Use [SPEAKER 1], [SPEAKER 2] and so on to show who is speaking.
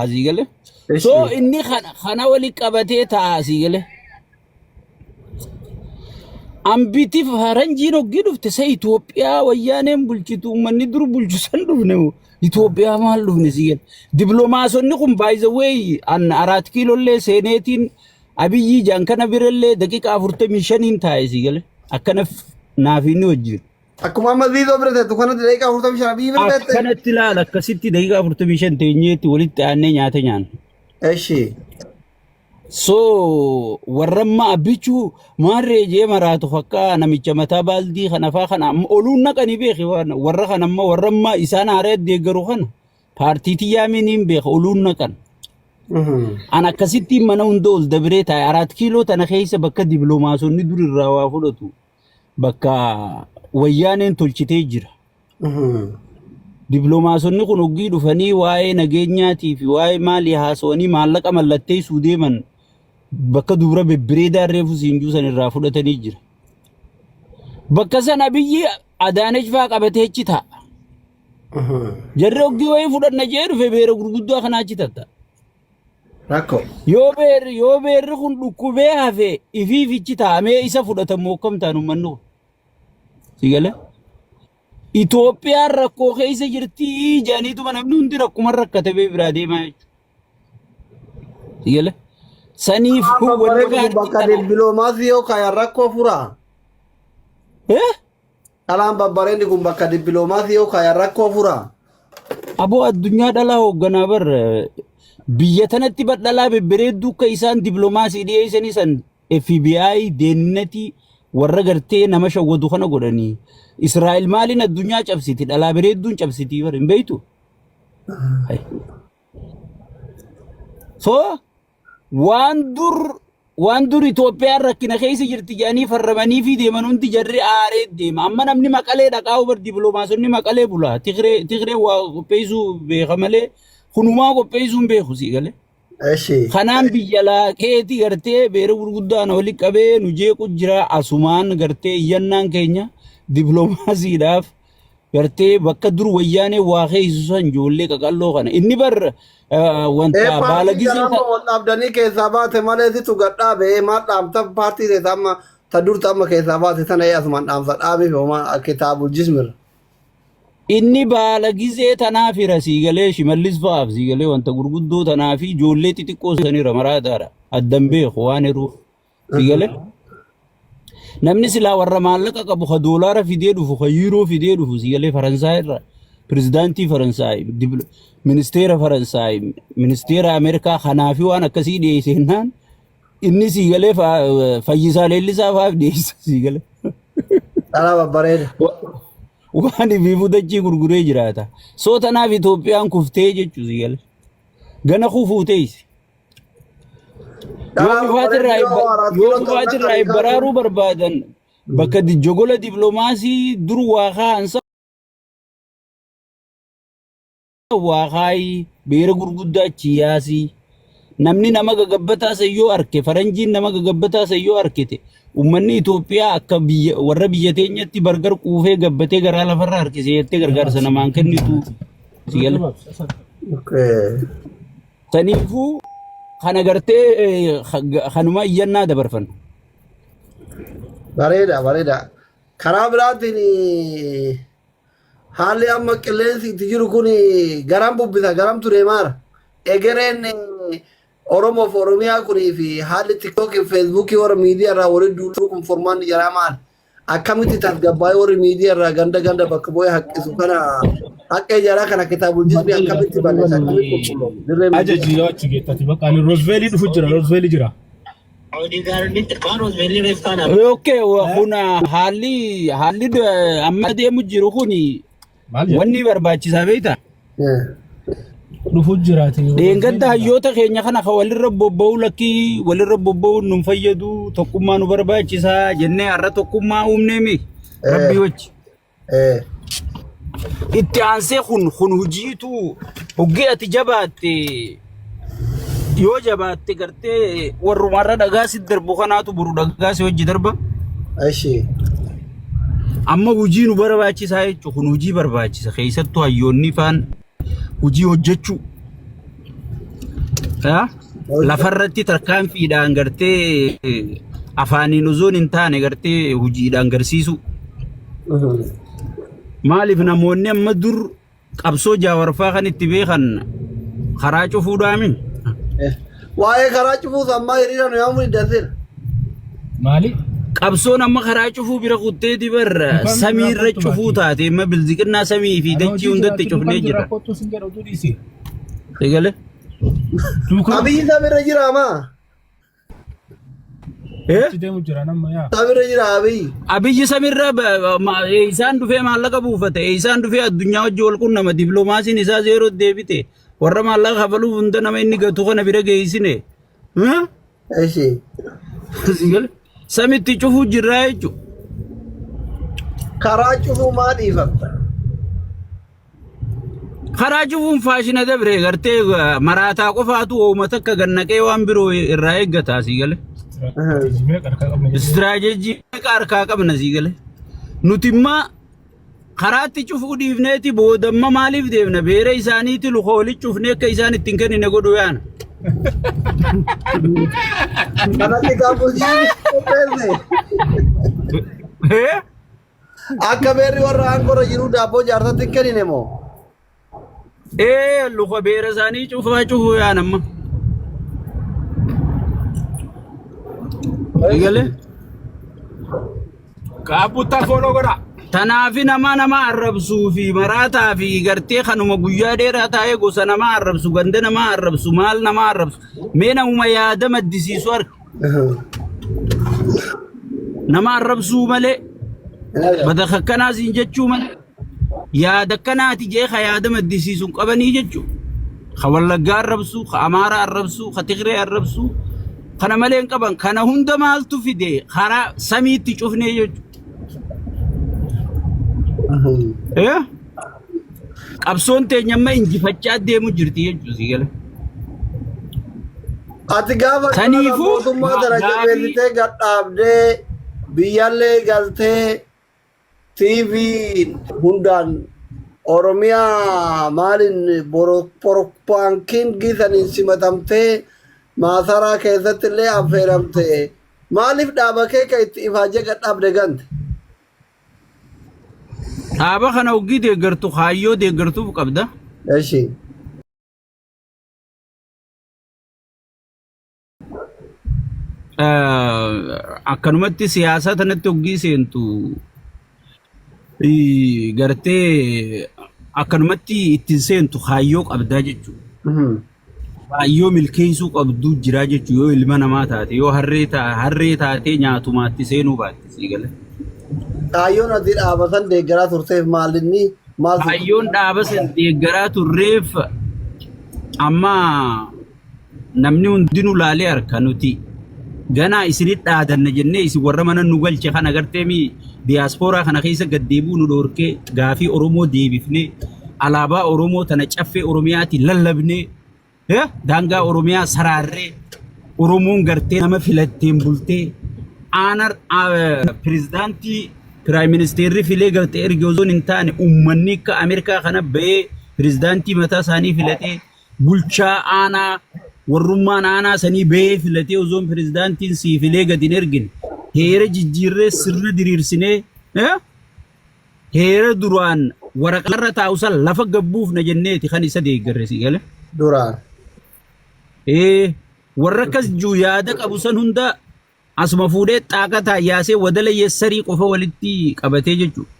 [SPEAKER 1] Asii gale. So inni kana wali qabatee taa'a asii gale. Ambiti faranjiin hoggii dhufte sa Itoophiyaa wayyaaneen bulchitu uummanni dur bulchu san dhufne moo Itoophiyaa maal dhufne si gale. Diploomaasonni kun by the way an araat kiilollee seeneetiin Abiyyii jaan kana birallee daqiiqaa 45n taa'e si gale. Akkana naaf inni wajjin.
[SPEAKER 2] Akkuma amma viidoo bira teettu kanatti daqiiqaa 45 biyyi bira teette.
[SPEAKER 1] Akkanatti ilaala akkasitti daqiiqaa 45 teenyeetti walitti aannee nyaata nyaanna.
[SPEAKER 2] Eshi.
[SPEAKER 1] So warra amma abbichuu maarree jee maraatu fakkaa namicha mataa baaldii kana faa kana amma oluun naqanii beeki waan warra kana amma warra amma isaan haaree deeggaru kana paartii tiyyaa miniin beeka oluun naqan. An akkasittiin mana hunda ol dabree taa'e araat kiiloo tana keessa bakka dibiloomaasonni dur irraa waa fudhatu. Bakka wayyaaneen tolchitee jira. Diploomaasonni kun hoggii dhufanii waa'ee nageenyaatii fi waa'ee maalii haasawanii maallaqa mallatteessuu deeman bakka dubra bebbireedaa reefu siin juusan irraa fudhatanii jira. Bakka sana biyyi Adaanech fa'aa qabatee achi taa'a. Jarri hoggii wayii fudhanna jee dhufe beera gurguddaa kanaa achi tatta.
[SPEAKER 2] Rakkoo.
[SPEAKER 1] Yoo beerri kun dhukkubee hafe ifiifichi taa'amee isa fudhatamu akkam ta'an uummanni kun. Si galee? Itoophiyaan rakkoo keessa jirti jedhaniituma namni hundi rakkuma rakkate bee biraa deemaa jechuudha. Si galee? Saniif
[SPEAKER 2] Amma
[SPEAKER 1] wanni
[SPEAKER 2] bareedu kun
[SPEAKER 1] paartii
[SPEAKER 2] bakka
[SPEAKER 1] tana.
[SPEAKER 2] dippiloomaasii yoo kaayan rakkoo furaa.
[SPEAKER 1] Eh?
[SPEAKER 2] Dhalaan babbareeddi kun bakka dippiloomaasii yoo kaayan rakkoo furaa.
[SPEAKER 1] Aboo addunyaa dhalaa hoogganaa bar biyya tanatti bar dhalaa bebbereedduu akka isaan dippiloomaasii dhiyeessanii san FBI deennatii warra gartee nama shawwadu kana godhanii Israa'el maaliin addunyaa cabsiti dhalaa bareedduun cabsiti bar hin beektu. So waan dur Itoophiyaan rakkina keessa jirti jedhanii farramanii fi deeman hundi jarri aaree deema. Amma namni Maqalee dhaqaa bar dippiloomaasonni Maqalee bula. Tigree waa qopheessuu beeka malee kunumaa qopheessuu hin beeku sii galee.
[SPEAKER 2] Eshi.
[SPEAKER 1] Kanaan biyya laaqeeti gartee beera gurguddaan wali qabee nu jeequ jira asumaan gartee iyyannaan keenya dippiloomaasiidhaaf gartee bakka dur wayyaanee waa keeysu san ijoollee qaqalloo kana inni bar wanta
[SPEAKER 2] Ee
[SPEAKER 1] baala
[SPEAKER 2] paartii
[SPEAKER 1] gizee
[SPEAKER 2] kana amma wal dhaabdanii keessaa baate malee situ gad dhaabe ee maal dhaamta paartii teessa amma ta durta amma keessaa baate tana ee asumaan dhaamsa dhaabiif homaa kitaabul jismir.
[SPEAKER 1] Inni baala gizee tanaaf hira sii galee Shimallis fa'aaf sii galee wanta gurguddoo tanaa fi ijoollee xixiqqoo sanira maraataadha. Addan beeku waan hiruuf. Sii galee. Namni silaa warra maallaqa qabu ka doolaara fidee dhufu ka yuuroo fidee dhufu sii galee Faransaay irra pirezidaantii Faransaay ministeera Faransaay ministeera Ameerikaa kanaa fi waan akkasii dhiyeessennaan inni sii galee Fayyisaa Leellisaa fa'aaf dhiyeessa sii galee.
[SPEAKER 2] Dhalaa babbareeda.
[SPEAKER 1] Waan ifiifuu dachii gurguree jiraata. Soo tanaaf Itoophiyaan kuftee jechuu sii galee. Gana kufuu teessi. Yoo
[SPEAKER 2] Dhalaa
[SPEAKER 1] kufaatirraa
[SPEAKER 2] babbareedduu yoo araat
[SPEAKER 1] yoo
[SPEAKER 2] kiiloo ta'u
[SPEAKER 1] kufaatirraa
[SPEAKER 2] naqanii
[SPEAKER 1] baraaruu
[SPEAKER 2] kaasuun.
[SPEAKER 1] barbaadan bakka jogola dippiloomaasii dur waa kaa'an san waa kaayi beera gurguddaa achi yaasii. Namni nama gagabbataa san yoo arke faranjiin nama gagabbataa san yoo arkite uummanni Itoophiyaa akka biyya warra biyya teenyatti bargar quufee gabbatee garaa lafarra harkise jettee gargaarsa namaan kennitu si gala.
[SPEAKER 2] Okay.
[SPEAKER 1] Saniifuu kana gartee kanuma iyyannaa dabarfanna.
[SPEAKER 2] Bareeda bareeda. Karaa biraatiin haalli amma qilleensi itti jiru kun garam bubbisa garam ture maara. Egereen Oromoo fi Oromiyaa kunii fi haalli tiktookii fi feesbuukii warra miidiyaa irraa walitti duuluu kun furmaanni jaraa maali? Akkamitti tasgabbaa'ee warri miidiyaa irraa ganda ganda bakka bu'ee haqqisu kana haqqee jaraa kana kitaabul jismi akkamitti balleessa akkamitti qulqulloomsa dirree miidiyaa.
[SPEAKER 3] Ajaji yoo achi geettati bakka ani Roosveelii dhufu jira Roosveelii jira.
[SPEAKER 4] Odegaarditti kaan Roosbeelii reef kaana.
[SPEAKER 1] Okay, kun haalli amma deemu jiru kun
[SPEAKER 3] Maal jedha?
[SPEAKER 1] wanni barbaachisaa beektaa?
[SPEAKER 3] Dhufu jiraati.
[SPEAKER 1] Dheengadda hayyoota keenya kana ka walirra bobba'u lakkii walirra bobba'uun nun fayyadu tokkummaa nu barbaachisaa jennee har'a tokkummaa uumneemi rabbii wajji. Itti aansee kun hojiitu hoggee ati jabaatte yoo jabaatte gartee warrumarra dhagaa si darbu kanaatu boru dhagaa si wajji darba.
[SPEAKER 2] Eshi.
[SPEAKER 1] Amma hojii nu barbaachisaa jechuun kun hojii barbaachisa keessattuu hayyoonni faan hojii hojjechuu. Ha? Lafarratti tarkaanfiidhaan gartee afaaniin osoo hin taane gartee hojiidhaan garsiisuu. Maaliif namoonni amma dur qabsoo jaawarfaa kan itti beekan karaa cufuudhaami.
[SPEAKER 2] Waa'ee karaa cufuus ammaa hiriira nu yaamuu diddaseera.
[SPEAKER 3] Maali?
[SPEAKER 1] Qabsoon amma karaa cufuu bira kutteeti bar
[SPEAKER 3] Dukaan
[SPEAKER 1] samiirra
[SPEAKER 3] biraa kottu
[SPEAKER 1] cufuu
[SPEAKER 3] baati.
[SPEAKER 1] taate amma bilziqinnaa samii fi
[SPEAKER 3] Ana
[SPEAKER 1] dachii
[SPEAKER 3] hojii
[SPEAKER 1] hundatti
[SPEAKER 3] jiraatu
[SPEAKER 1] cufnee
[SPEAKER 3] dukaan
[SPEAKER 1] jirra.
[SPEAKER 3] jira kottu sin jedha utuu dhiisi.
[SPEAKER 1] Eegale?
[SPEAKER 3] Dukaan
[SPEAKER 2] Abiyyi samirra jira amaa.
[SPEAKER 1] Eh?
[SPEAKER 3] achi deemu jira nama yaa.
[SPEAKER 2] Samirra jira Abiyyi.
[SPEAKER 1] Abiyyi samirra isaan dhufee maallaqa buufate isaan dhufee addunyaa wajji wal qunnama dippiloomaasiin isaa zeeroo deebite warra maallaqa kafaluuf hunda nama inni gatu kana bira geessine.
[SPEAKER 2] Eshi.
[SPEAKER 1] Samitti cufuu jirraa jechuudha.
[SPEAKER 2] Karaa cufuu maa dhiifamta?
[SPEAKER 1] Karaa cufuun faashina dabre gartee maraataa qofaatu ooma takka gannaqee waan biroo irraa eeggata asii gale.
[SPEAKER 3] Istiraateejii meeqa harkaa qabna jennee.
[SPEAKER 1] Istiraateejii meeqa harkaa qabna asii gale. Nuti immoo karaatti cufuu dhiifneeti boodamma maaliif deemna beera isaaniiti luka walitti cufnee akka isaan ittiin kennine godhu yaana.
[SPEAKER 2] Kanatti gaafosii qopheesse.
[SPEAKER 1] Eh?
[SPEAKER 2] Akka beerri warra aangoorra jiru daabboo jaarsatti hin kennine moo?
[SPEAKER 1] Ee luka beera isaanii cufaa cufuu yaan amma. Eegale.
[SPEAKER 3] Kaabuttaa fooloo godha.
[SPEAKER 1] Tanaafi nama nama arrabsuu fi maraataa fi gartee kanuma guyyaa dheeraa taa'ee gosa nama arrabsu ganda nama arrabsu maal nama arrabsu mee namuma yaada maddisiisu arga. Nama arrabsuu malee badaka akkanaa siin jechuu malee yaada akkanaati jee ka yaada maddisiisu hin qabanii jechuu. Ka Wallaggaa arrabsuu, ka Amaaraa arrabsuu, ka Tigree arrabsuu kana malee hin qaban. Kana hunda maaltu fide karaa samiitti cufnee jechuudha. Eh? Qabsoon teenya amma injifachaa deemu jirti jechuudha sii gala.
[SPEAKER 2] Ati gaafa kana
[SPEAKER 1] Saniifuu
[SPEAKER 2] mootummaa tana
[SPEAKER 1] gaafii
[SPEAKER 2] jabeessitee gad dhaabdee biyyallee galtee TV hundaan Oromiyaa maaliin poropaankiin saniin simatamtee maasaraa keessatti illee affeeramte maaliif dhaaba kee ka itti ifaajee gad dhaabde gante?
[SPEAKER 1] Dhaaba kana hoggii deeggartu kaayyoo deeggartuuf qabda.
[SPEAKER 2] Eshi.
[SPEAKER 1] Akkanumatti siyaasa tanatti hoggii seentu gartee akkanumatti ittiin seentu kaayyoo qabdaa jechuudha. Kaayyoo milkeessuu qabdu jira jechuudha yoo ilma namaa taate yoo harree harree taatee nyaatumaatti seenuu baatte sii gala.
[SPEAKER 2] Kaayyoon ati dhaaba san deeggaraa turteef maalinni maal turte?
[SPEAKER 1] Kaayyoon dhaaba san deeggaraa turreef amma namni hundinuu laalee harka nuti ganaa isinit dhaadanna jennee isin warra mana nu galche kana gartee mi diyaaspooraa kana keessa gad deebi'uu nu dhoorkee gaafii Oromoo deebifnee alaabaa Oromoo tana caffee Oromiyaatiin lallabnee daangaa Oromiyaa saraarree Oromoon gartee nama filatteen bultee aanar pirezidaantii piraayim ministeerri filee galtee erga osoo hin taane uummanni akka Ameerikaa kana bahee pirezidaantii mataa isaanii filatee bulchaa aanaa warrummaan aanaa sanii bahee filatee osoo pirezidaantiin sii filee gadi hin ergine heera jijjiirree sirna diriirsinee heera duraan waraqaarra taa'u san lafa gabbuufna jenneeti kan isa deeggarre si gale.
[SPEAKER 2] Duraan.
[SPEAKER 1] Ee warra akkas jiru yaada qabu san hunda asuma fuudhee xaaqa taayyaasee wadala yeessarii qofa walitti qabatee jechuudha.